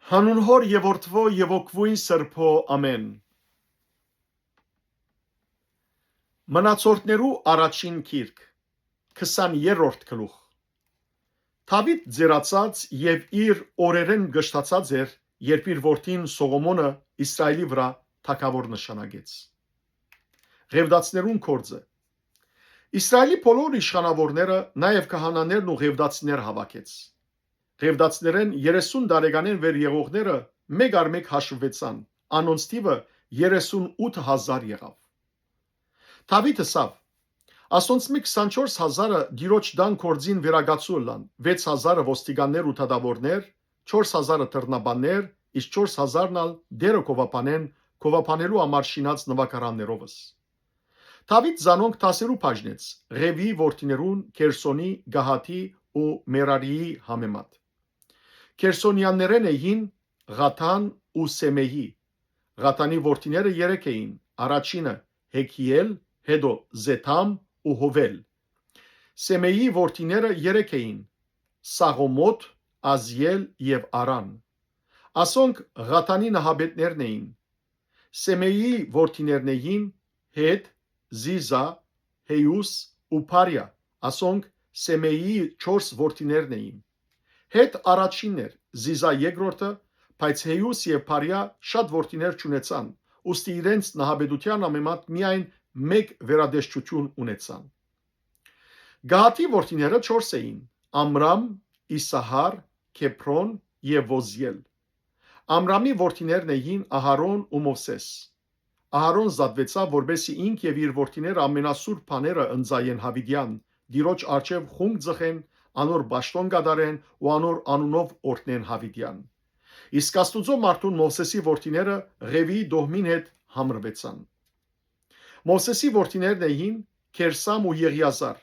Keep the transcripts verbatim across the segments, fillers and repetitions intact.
Հանուն Հօր եւ Որդւոյ եւ Հոգւոյն Սրբոյ, ամէն։ Մնացորդներու առաջին գիրք, քսաներորդ գլուխ։ Դաւիթ ծերացած եւ իր օրերէն կշտացած էր, երբ իր որդին Սողոմոնը Իսրայէլի վրայ թագաւոր նշանակեց։ Ղեւտացիներուն գործը։ Իսրայէլի բոլոր իշխանաւորները, նաեւ քահանաներն ու ղեւտացիները հաւաքեց։ Ղեւտացիներէն երեսուն տարեկանէն վեր եղողները մէկ առ մէկ հաշուեցան, անոնց թիւը երեսուն ութ հազար եղաւ։ Դաւիթ ըսաւ. «Ասոնցմէ քսանչորս հազարը Տիրոջ տան գործին վերակացու ըլլան, վեց հազարը ոստիկաններ ու դատաւորներ, չորս հազարը դռնաբաններ, իսկ չորս հազարն ալ Տէրը կ'ովաբանեն, կ'ովաբանելու համար շինած նուագարաններովս»։ Դաւիթ զանոնք դասերու բաժնեց, Ղեւիի որդիներուն, Գերսոնի, Կահաթի ու Մերարիի համեմատ։ Գերսոնեաններէն էին Ղաթան ու Սեմեի։ Ղաթանի որդիները երեք էին, առաջինը՝ Հեքիել, հետո՝ Զեթամ ու Հովել։ Սեմեի որդիները երեք էին՝ Սաղոմոտ, Ազիել եւ Արան։ Ասոնք Ղաթանի նահապետներն էին։ Սեմեիի որդիներն էին՝ Հեթ, Զիզա, Հեյուս ու Փարիա, ասոնք Սեմեիի չորս որդիներն էին։ Հեթ առաջինն էր, Զիզա երկրորդը, բայց Հեյուս եւ Փարիա շատ որդիներ չունեցան, ուստի իրենց նահապետութեան համեմատ միայն մէկ վերատեսչութիւն ունեցան։ Գահաթի որդիները չորս էին՝ Ամրամ, Իսահար, Քեփրոն եւ Ոզիել։ Ամրամի որդիներն էին Ահարոն ու Մովսէս։ Ահարոն զատուեցաւ, որպէսզի ինք եւ իր որդիները ամենասուրբ բաները ընծայեն յաւիտեան, Տիրոջ առջեւ խունկ ձգեն, անոր պաշտօն կատարեն ու անոր անունով օրհնեն յաւիտեան։ Իսկ Աստուծոյ մարդուն Մովսէսի որդիները Ղեւիի տոհմին հետ համրուեցան։ Մովսէսի որդիներն էին Քերսամ ու Եղիազար։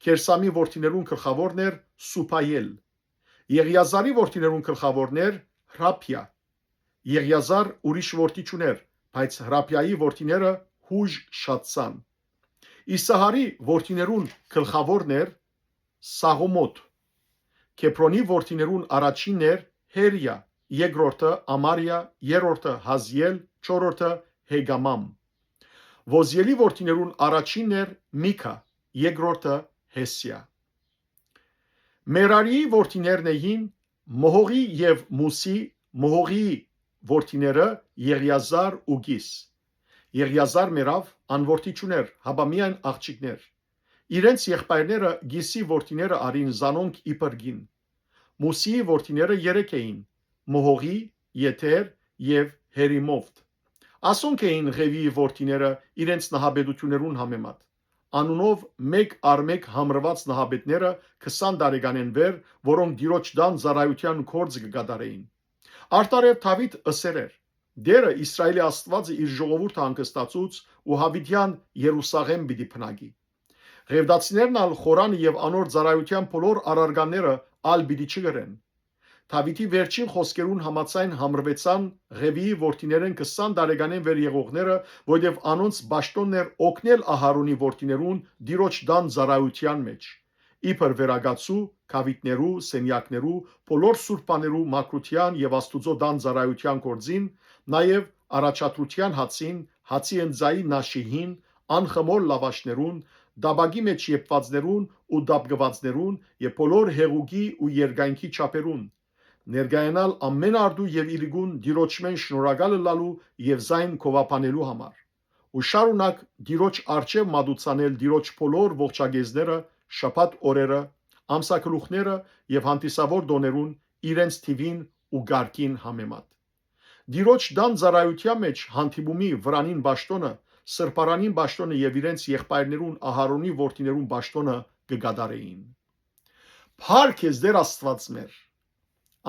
Քերսամի որդիներուն գլխաւորն էր Սուփայել։ Եղիազարի որդիներուն գլխաւորն էր Հրափիա։ Եղիազար ուրիշ որդի չունէր, բայց Հրափիայի որդիները յուժ շատցան։ Իսահարի որդիներուն գլխաւորն էր Սաղոմոտ։ Քեփրոնի որդիներուն առաջինն էր Հերիա, երկրորդը՝ Ամարիա, երրորդը՝ Հազիել, չորրորդը՝ Հեգամամ։ Ոզիելի որդիներուն առաջինն էր Միքա, երկրորդը՝ Հեսիա։ Մերարիի որդիներն էին Մոհողի եւ Մուսի, Մոհողի որդիները՝ Եղիազար ու Կիս։ Եղիազար մեռաւ, անորդի չունէր, հապա միայն աղջիկներ։ Իրենց եղբայրները՝ Կիսի որդիները, առին զանոնք իբր կին։ Մուսիի որդիները երեք էին՝ Մոհողի, Եթեր եւ Հերիմովտ։ Ասոնք էին Ղեւիի որդիները իրենց նահապետութիւններուն համեմատ։ Անունով մէկ առ մէկ համրուած նահապետները քսան տարեկանէն վեր, որոնք Տիրոջ տան ծառայութեան գործը կը կատարէին։ Արդարեւ Դաւիթ ըսեր էր. «Տէրը, Իսրայէլի Աստուածը իր ժողովուրդը հանգստացուց ու յաւիտեան Երուսաղէմ պիտի բնակի»։ Ղեւտացիներն ալ խորանը եւ անոր ծառայութեան բոլոր առարկաները ալ պիտի չկրեն։ Դաւիթի վերջին խօսքերուն համաձայն համրուեցան Ղեւիի որդիներէն քսան տարեկանէն վեր եղողները, որովհետեւ անոնց պաշտօնն էր օգնել Ահարոնի որդիներուն Տիրոջ տան ծառայութեան մէջ, իբր վերակացու, գաւիթներու, սենեակներու, բոլոր սուրբ բաներու մաքրութեան եւ Աստուծոյ տան ծառայութեան գործին, նաեւ առաջադրութեան հացին, հացի ընծայի նաշիհին, անխմոր լաւաշներուն, տապակի մէջ եփուածներուն ու տապկուածներուն եւ բոլոր հեղուկի ու երկայնքի չափերուն, ներկայանալ ամէն առտու եւ իրիկուն Տիրոջմէն շնորհակալ ըլլալու եւ զայն գովաբանելու համար։ Ու շարունակ Տիրոջ առջեւ մատուցանել Տիրոջ բոլոր ողջակեզները, շաբաթ օրերը, ամսագլուխները եւ հանդիսաւոր տօներուն իրենց թիւին ու կարգին համեմատ։ Տիրոջ տան ծառայութեան մէջ հանդիպումի վրանին պաշտօնը, սրբարանին պաշտօնը եւ իրենց եղբայրներուն Ահարոնի որդիներուն պաշտօնը կը կատարէին։ Փառք ես Տէր Աստուած մեր։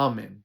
Ամէն։